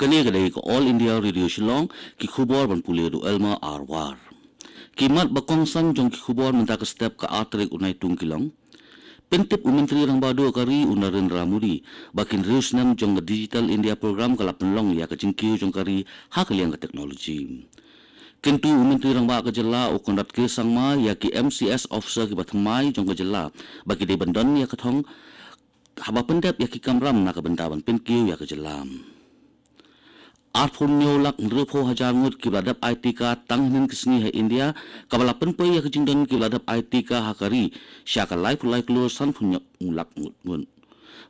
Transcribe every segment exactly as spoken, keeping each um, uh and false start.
Kane ka dei ka All India Radio Shillong, ki khubor ban pule da u Elmer R War. Ki mat ba kongsan jong ki khubor mynta ka step ka ar tarik u Naitung ki long. Pyntip u Myntri Rangbah Duh ka ri u Narendra Modi ba ki hynriew snem jong ka Digital India Program ka la pynlong ïa ka jingkiew jong ka ri ha ka liang ka technology. Kyntu u Myntri Rangbah ka jylla u Conrad K Sangma ïa ki M C S officer kiba thymmai jong ka jylla ba ki dei ban don ïa ka thong haba pyndep ïa ki kamram na ka bynta ban pynkiew ïa ka jylla. Arphew hynñiew lak hynriewphew hajar ngut kiba la dep ai tika tang hynnin ka sngi ha India, kaba la pynpoi ïa ka jingdon kiba la dep ai tika ha ka ri sha ka laiphew lai klur sanphew hynñiew lak ngut.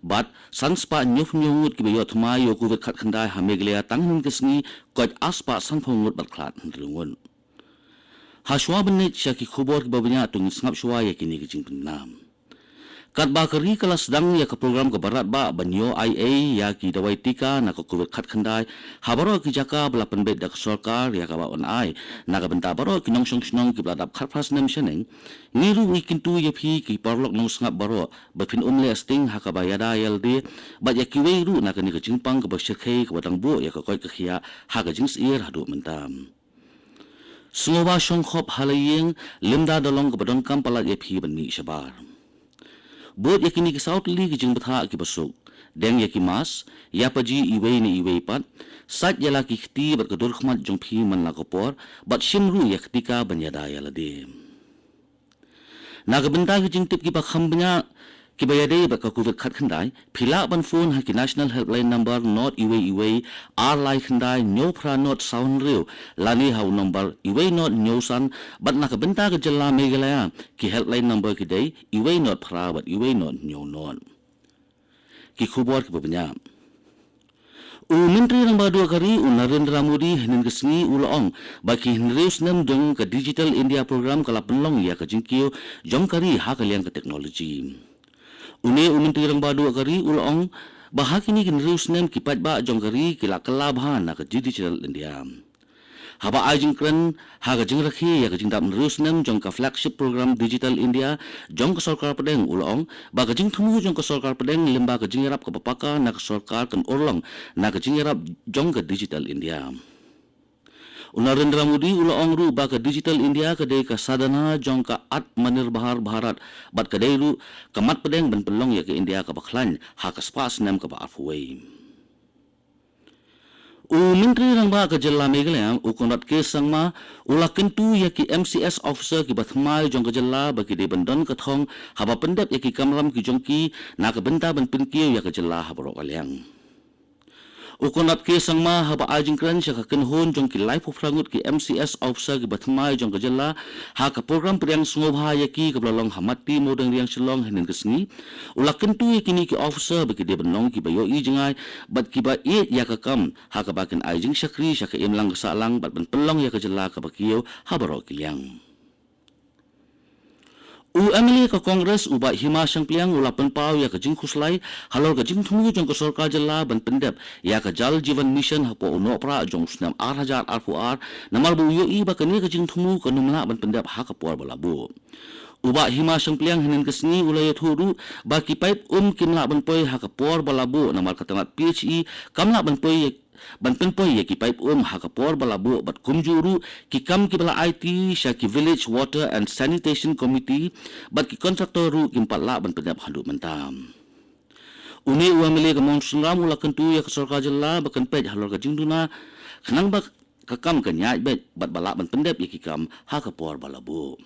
Bad san spah hynñiewphew hynñiew ngut kiba ïoh thymmai ïa u Covid khatkhyndai ha Meghalaya tang hynnin ka sngi, koit ar spah sanphew ngut bad khlad hynriew ngut. Hashwa ban leit sha ki khubor kiba bniah, to ngin sngap shwa ïa kine ki jingpynbna. Katba ka ri ka la sdang ïa ka program kaba radbah ban ïoh ai ei ïa ki dawai tika na ka Covid khatkhyndai ha baroh ki jaka ba la pynbeit da ka sorkar ïa kaba yn ai na ka bynta baroh ki nongshong shnong kiba la dap khatphra snem shaneng, ngi ruh ngi kyntu ïa phi ki paralok nongsngap baroh ba phin ym leh sting ha kaba ïada ïalade bad ïa kiwei ruh na kane ka jingpang kaba shyrkhei kaba dang buh ïa ka koit ka khiah ha ka jingsyier haduh mynta. Sngewbha shongkhop ha la ïing lymda da long kaba donkam palat ïa phi ban mih shabar. Bud ïa kine ki saw tylli ki jingbthah kiba suk. Deng ïa ki mask, ïa paji iwei na iwei pat, sait ïa la ki kti bad ka dur khmat jong phi man la ka por, bad shim ruh ïa ka tika ban ïada ïa lade. Na ka bynta ki jingtip kiba kham bniah kiba ïadei bad ka Covid khatkhyndai, phi lah ban phone ha ki National Helpline Number not iwei iwei ar lai khyndai hynñiew phra not saw hynriew lane ha u number iwei not hynñiew san, bad na ka bynta ka jylla Meghalaya ki helpline number ki dei iwei not phra bad iwei not hynñiew not. Ki khubor kiba bniah. U Myntri Rangbah Duh ka ri u Narendra Modi hynnin ka sngi u la ong ba ki hynriew snem jong ka Digital India Program ka la pynlong ïa ka jingkiew jong ka ri ha ka liang ka technology. Une u Myntri Rangbah Duh ka ri u la ong ba ha kine ki hynriew snem ki paidbah jong ka ri ki la kylla bha na ka Digital India. Haba ai jingkren ha ka jingrakhe ïa ka jingdap hynriew snem jong ka flagship program Digital India jong ka sorkar pdeng, u la ong ba ka jingthmu jong ka sorkar pdeng lyngba ka jingïarap kaba paka na ka sorkar kan urlong na ka jingïarap jong ka Digital India. U Narendra Modi u la ong ruh ba ka Digital India ka dei ka sadhana jong ka Atmanirbhar Bharat bad ka dei ruh ka mat pdeng ban pynlong ïa ka India kaba khlaiñ ha ka spah snem kaba arphew wei. U Myntri Rangbah ka jylla Meghalaya u Conrad K Sangma u la kyntu ïa ki M C S officer kiba thymmai jong ka jylla ba ki dei ban don ka thong haba pyndep ïa ki kamram ki jong ki na ka bynta ban pynkiew ïa ka jylla ha baroh ka liang. U Conrad K Sangma haba ai jingkren sha ka kynhun jong ki laiphew phra ngut ki M C S officer kiba thymmai jong ka jylla ha ka program pdiang sngewbha ïa ki kaba la long ha Matti Mawdangriang Shillong hynnin ka sngi, u la kyntu ïa kine ki officer ba ki dei ban long kiba ïohi jngai bad kiba ïeit ïa ka kam ha kaba kin ai jingshakri sha ka imlang ka sahlang bad ban pynlong ïa ka jylla kaba kiew ha baroh ki liang. U M L A ka Congress u Bah Hima Shangpliang u la pynpaw ïa ka jingkhuslai halor ka jingthmu jong ka sorkar jylla ban pyndep ïa ka Jal Jeevan Mission hapoh u Nohprah jong u snem ar hajar arphew ar, namar ba u ïohi ba kane ka jingthmu kan ym lah ban pyndep ha ka por ba la buh. U Bah Hima Shangpliang hynnin ka sngi u la ïathuh ruh ba ki paip um kim lah ban poi ha ka por ba la buh namar ka tnat P H E kam lah ban poi ïa, ban pynpoi ïa ki paip um ha ka por ba la buh bad kumjuh ruh ki kam kiba la aiti sha ki Village Water and Sanitation Committee bad ki contractor ruh kim pat lah ban pyndep haduh mynta. Une u M L A ka Mawsynram u la kyntu ïa ka sorkar jylla ba kan peit halor ka jingduna khnang ba ka kam kan ïaid beit bad ba lah ban pyndep ïa ki kam ha ka por ba la buh.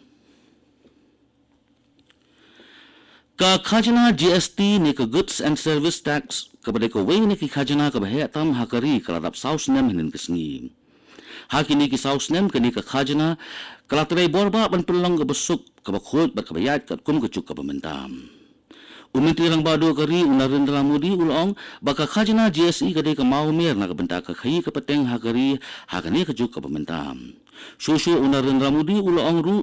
Ka khajna G S T ne ka Goods and Service Tax kaba dei kawei na ki khajna kaba heh tam ha ka ri ka la dap saw snem hynnin ka sngi. Ha kine ki saw snem kane ka khajna ka la trei bor bah ban pynlong kaba suk kaba khuid bad kaba ïaid katkum ka juk kaba mynta. U Myntri Rangbah Duh ka ri u Narendra Modi u la ong ba ka khajna G S T ka dei ka mawmer na ka bynta ka khaïi ka pateng ha ka ri ha kane ka juk kaba mynta. Shuh shuh u Narendra Modi u la ong ruh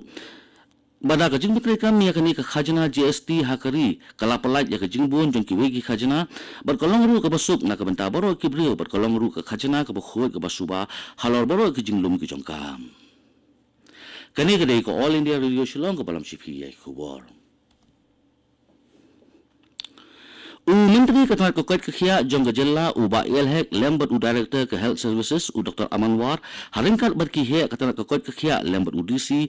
ba da ka jingpyntreikam ïa kane ka khajna G S T ha ka ri ka la pyllait ïa ka jingbun jong kiwei ki khajna bad ka long ruh kaba suk na ka bynta baroh ki briew bad ka long ruh ka khajna kaba khuid kaba suba halor baroh ki jinglum ki jong ka. Kane ka dei ka All India Radio Shillong kaba lam sha phi ïa ki khubor. U Myntri ka tnat ka koit ka khiah jong ka jylla u Bah A L Hek lem bad u Director ka Health Services u Doctor Aman War, ha ryngkat bad ki heh ka tnat ka koit ka khiah lem bad u D C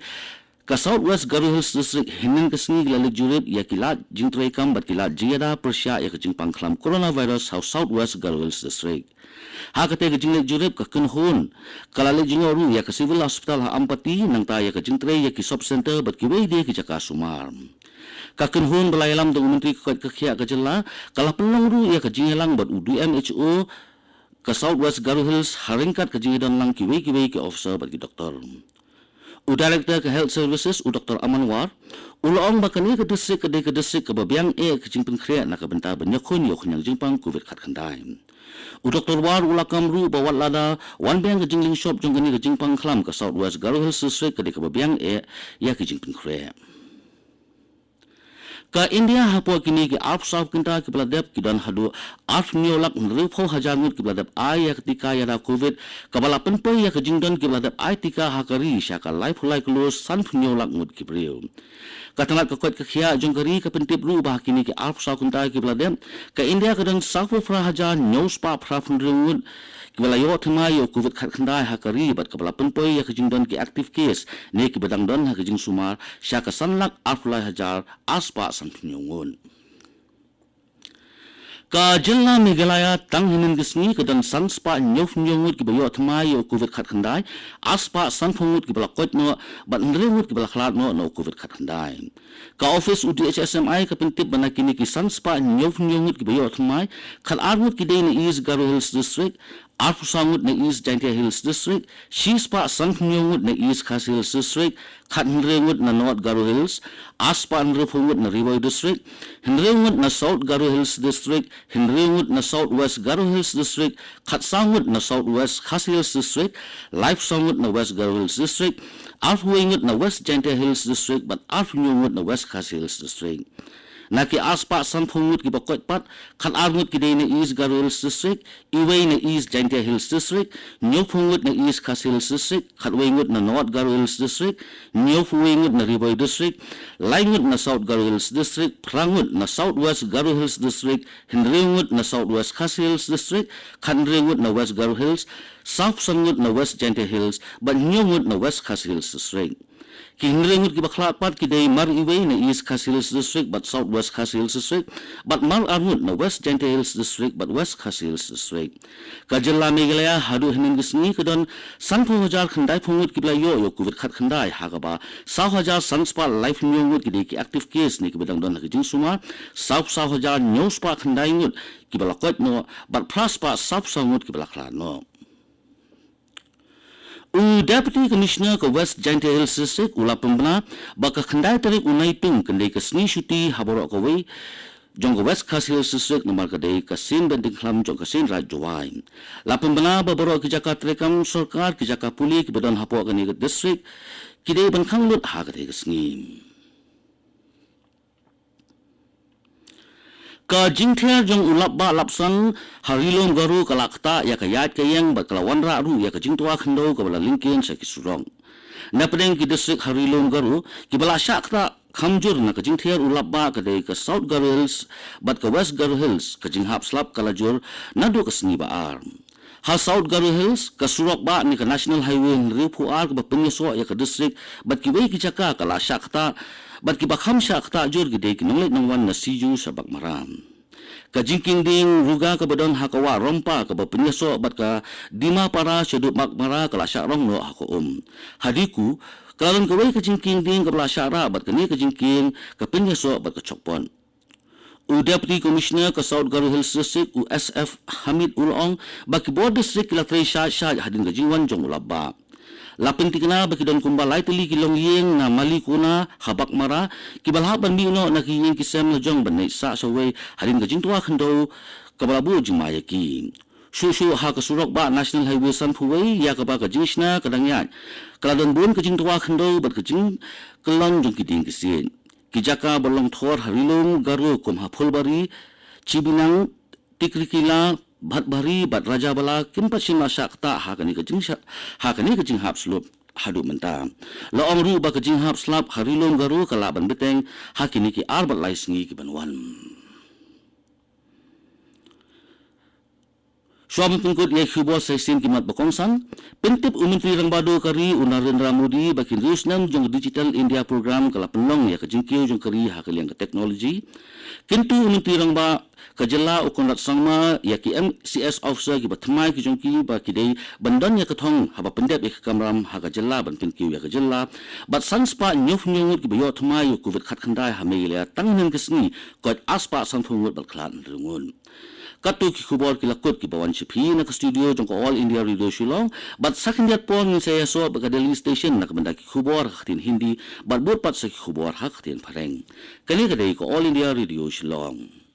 ka South West Garo Hills District, hynnin ka sngi ki la leit jurip ïa ki lad jingtrei kam bad ki lad jingïada pyrshah ïa ka jingpang khlam coronavirus ha South West Garo Hills District. Ha katei ka jingleit jurip ka kynhun ka la leit jngoh ruh ïa ka Civil Hospital ha Ampati, nangta ïa ka jingtrei ïa ki sub center bad kiwei de ki jaka sumar. Ka kynhun ba la ïalam da u Myntri ka koit ka khiah ka jylla ka la pynlong ruh ïa ka jingïalang bad u D M H O ka South West Garo Hills ha ryngkat ka jingïadon lang kiwei kiwei ki officer bad ki doktor. U Director ka Health Services u Doctor Aman War u la ong ba kane ka district ka dei ka district kaba biang eh ka jingpynkhreh na ka bynta ban ïakhun ïa u khñiang jingpang covid khatkhyndai. U Doctor War u la kam ruh ba wat lada wan biang ka jinglynshop jong kane ka jingpang khlam, ka South West Garo Hills District ka dei kaba biang eh ïa ka jingpynkhreh. Ka India hapoh kine ki arphew saw kynta kiba la dep ki don haduh arphew hynñiew lak hynriewphew hajar ngut kiba la dep ai ïa ka tika ïada covid, kaba la pynpoi ïa ka jingdon kiba la dep ai tika ha ka ri sha ka laiphew lai klur sanphew hynñiew lak ngut ki briew. Ka tnat ka koit ka khiah jong ka ri ka pyntip ruh ba ha kine ki arphew saw kynta kiba la dep, ka India ka don sawphew phra hajar hynñiew spah phraphew hynriew ngut kiba la ïoh thymmai ïa u covid khatkhyndai ha ka ri, bad kaba la pynpoi ïa ka jingdon ki active case ne kiba dang don ha ka jingsumar sha ka san lak arphew lai hajar ar spah sanphew hynñiew ngut. Ka jylla Meghalaya tang hynnin ka sngi ka don san spah hynñiewphew hynñiew ngut kiba ïoh thymmai ïa u covid khatkhyndai, ar spah sanphew ngut kiba la koit noh bad hynriew ngut kiba la khlad noh na u covid khatkhyndai. Ka office u D H S M I ka pyntip ba na kine ki san spah hynñiewphew hynñiew ngut kiba ïoh thymmai, khatar ngut ki dei na East Garo Hills District, arphew saw ngut na East Jaintia Hills District, shi spah sanphew hynñiew ngut na East Khasi Hills District, khathynriew ngut na North Garo Hills, ar spah hynriewphew ngut na Ri Bhoi District, hynriew ngut na South Garo Hills District, hynriew ngut na South West Garo Hills District, khatsaw ngut na South West Khasi Hills District, laiphew saw ngut na West Garo Hills District, arphew wei ngut na West Jaintia Hills District bad arphew hynñiew ngut na West Khasi Hills District. Na ki ar spah sanphew ngut kiba koit pat, khatar ngut ki dei na East Garo Hills District, iwei na East Jaintia Hills District, hynñiewphew ngut na East Khasi Hills District, khatwei ngut na North Garo Hills District, hynñiewphew wei ngut na Ri Bhoi District, lai ngut na South Garo Hills District, phra ngut na South West Garo Hills District, hynriew ngut na South West Khasi Hills District, khathynriew ngut na West Garo Hills, sawphew san ngut na West Jaintia Hills bad hynñiew ngut na West Khasi Hills District. Ki hynriew ngut kiba khlad pat ki dei mar iwei na East Khasi Hills District bad South West Khasi Hills District, bad mar ar ngut na West Jaintia Hills District bad West Khasi Hills District. Ka jylla Meghalaya haduh hynnin ka sngi ka don sanphew hajar khyndaiphew ngut kiba la ïoh ïa u covid khatkhyndai, ha kaba saw hajar san spah laiphew hynñiew ngut ki dei ki active case ne kiba dang don ha ka jingsumar, sawphew saw hajar hynñiew spah khyndai ngut kiba la koit noh bad phra spah sawphew saw ngut kiba la khlad noh. U Deputy Commissioner ka West Jaintia Hills District u la pynbna ba ka khyndai tarik u Naitung kan dei ka sngi shuti ha baroh kawei jong ka West Khasi Hills District namar ka dei ka sien ban diengkhlam jong ka sien Raid Jowai. La pynbna ba baroh ki jaka treikam sorkar, ki jaka pule kiba don hapoh kane ka district ki dei ban khang lut ha katei ka sngi. Ka jingthiar jong u lapbah lapsan ha Ri Lum Garo ka la ktah ïa ka ïaid ka ïeng bad ka la wanrah ruh ïa ka jingtwa khyndew kaba la lyngkhein sha ki surok. Napdeng ki district ha Ri Lum Garo kiba la shah ktah kham jur na ka jingthiar u lapbah ka dei ka South Garo Hills bad ka West Garo Hills, ka jinghap slap ka la jur naduh ka sngi ba ar. Ha South Garo Hills, ka surok bah ne ka National Highway hynriewphew ar kaba pynïasoh ïa ka district bad kiwei ki jaka ka la shah ktah, bad kiba kham shah ktah jur ki dei ki nongleit nongwan na Siju sha Baghmara. Ka jingkieng dieng ruga kaba don ha ka wah Rongpa kaba pynïasoh bad ka Dimapara shaduh Baghmara ka la shah rong noh ha ka um. Ha Diku, ka la don kawei ka jingkieng dieng kaba la shah rah bad kane ka jingkieng ka pynïasoh bad ka chokpot. U Deputy Commissioner ka South Garo Hills District, u S F Hamid u la ong ba ki bor district ki la trei shai shai hadien ka jingwan jong u lapbah. La pynthikna ba ki don kumba lai tylli ki longïing na Malikona ha Baghmara kiba la hap ban mih noh na ki ïing ki sem la jong ban leit sah shawei hadien ka jingtwa khyndew kaba la buh jingma ïa ki. Shuh shuh ha ka surok bah National Highway sanphew wei ïa kaba ka jingshna ka dang ïaid, ka la don bun ka jingtwa khyndew bad ka jingkyllon jong ki dieng ki siej. Ki jaka ba long thor ha Ri Lum Garo kum ha Phulbari, Chibinang, Tikrikilla, Bhatbhari bad Rajabala kim pat shym la shah ktah ha kane ka jingshah, ha kane ka jinghap slap haduh mynta. La ong ruh ba ka jinghap slap ha Ri Lum Garo ka lah ban bteng ha kine ki ar bad lai sngi ki ban wan. Shuwa ban pynkut ïa ki khubor sa shisien ki mat ba kongsan. Pyntip u Myntri Rangbah Duh ka ri u Narendra Modi ba ki hynriew snem jong ka Digital India Programme ka la pynlong ïa ka jingkiew jong ka ri ha ka liang ka technology. Kyntu u Myntri Rangbah ka jylla u Conrad Sangma ïa ki M C S officer kiba thymmai ki jong ki ba ki dei ban don ïa ka thong haba pyndep ïa ka kamram ha ka jylla ban pynkiew ïa ka jylla. Bad san spah hynñiewphew hynñiew ngut kiba ïoh thymmai ïa u Covid khatkhyndai ha Meghalaya tang hynnin ka sngi, koit ar spah sanphew ngut bad khlad hynriew ngut. Katto ki khubor ki la kut kiba wan sha phi na ka studio jong ka All India Radio Shillong, bad sa khyndiat por ngin sa ïasoh bad ka Delhi Station na ka bynta ki khubor ha ka ktien Hindi, bad bud pat sa ki khubor ha ka ktien Phareng. Kane ka dei ka All India Radio Shillong.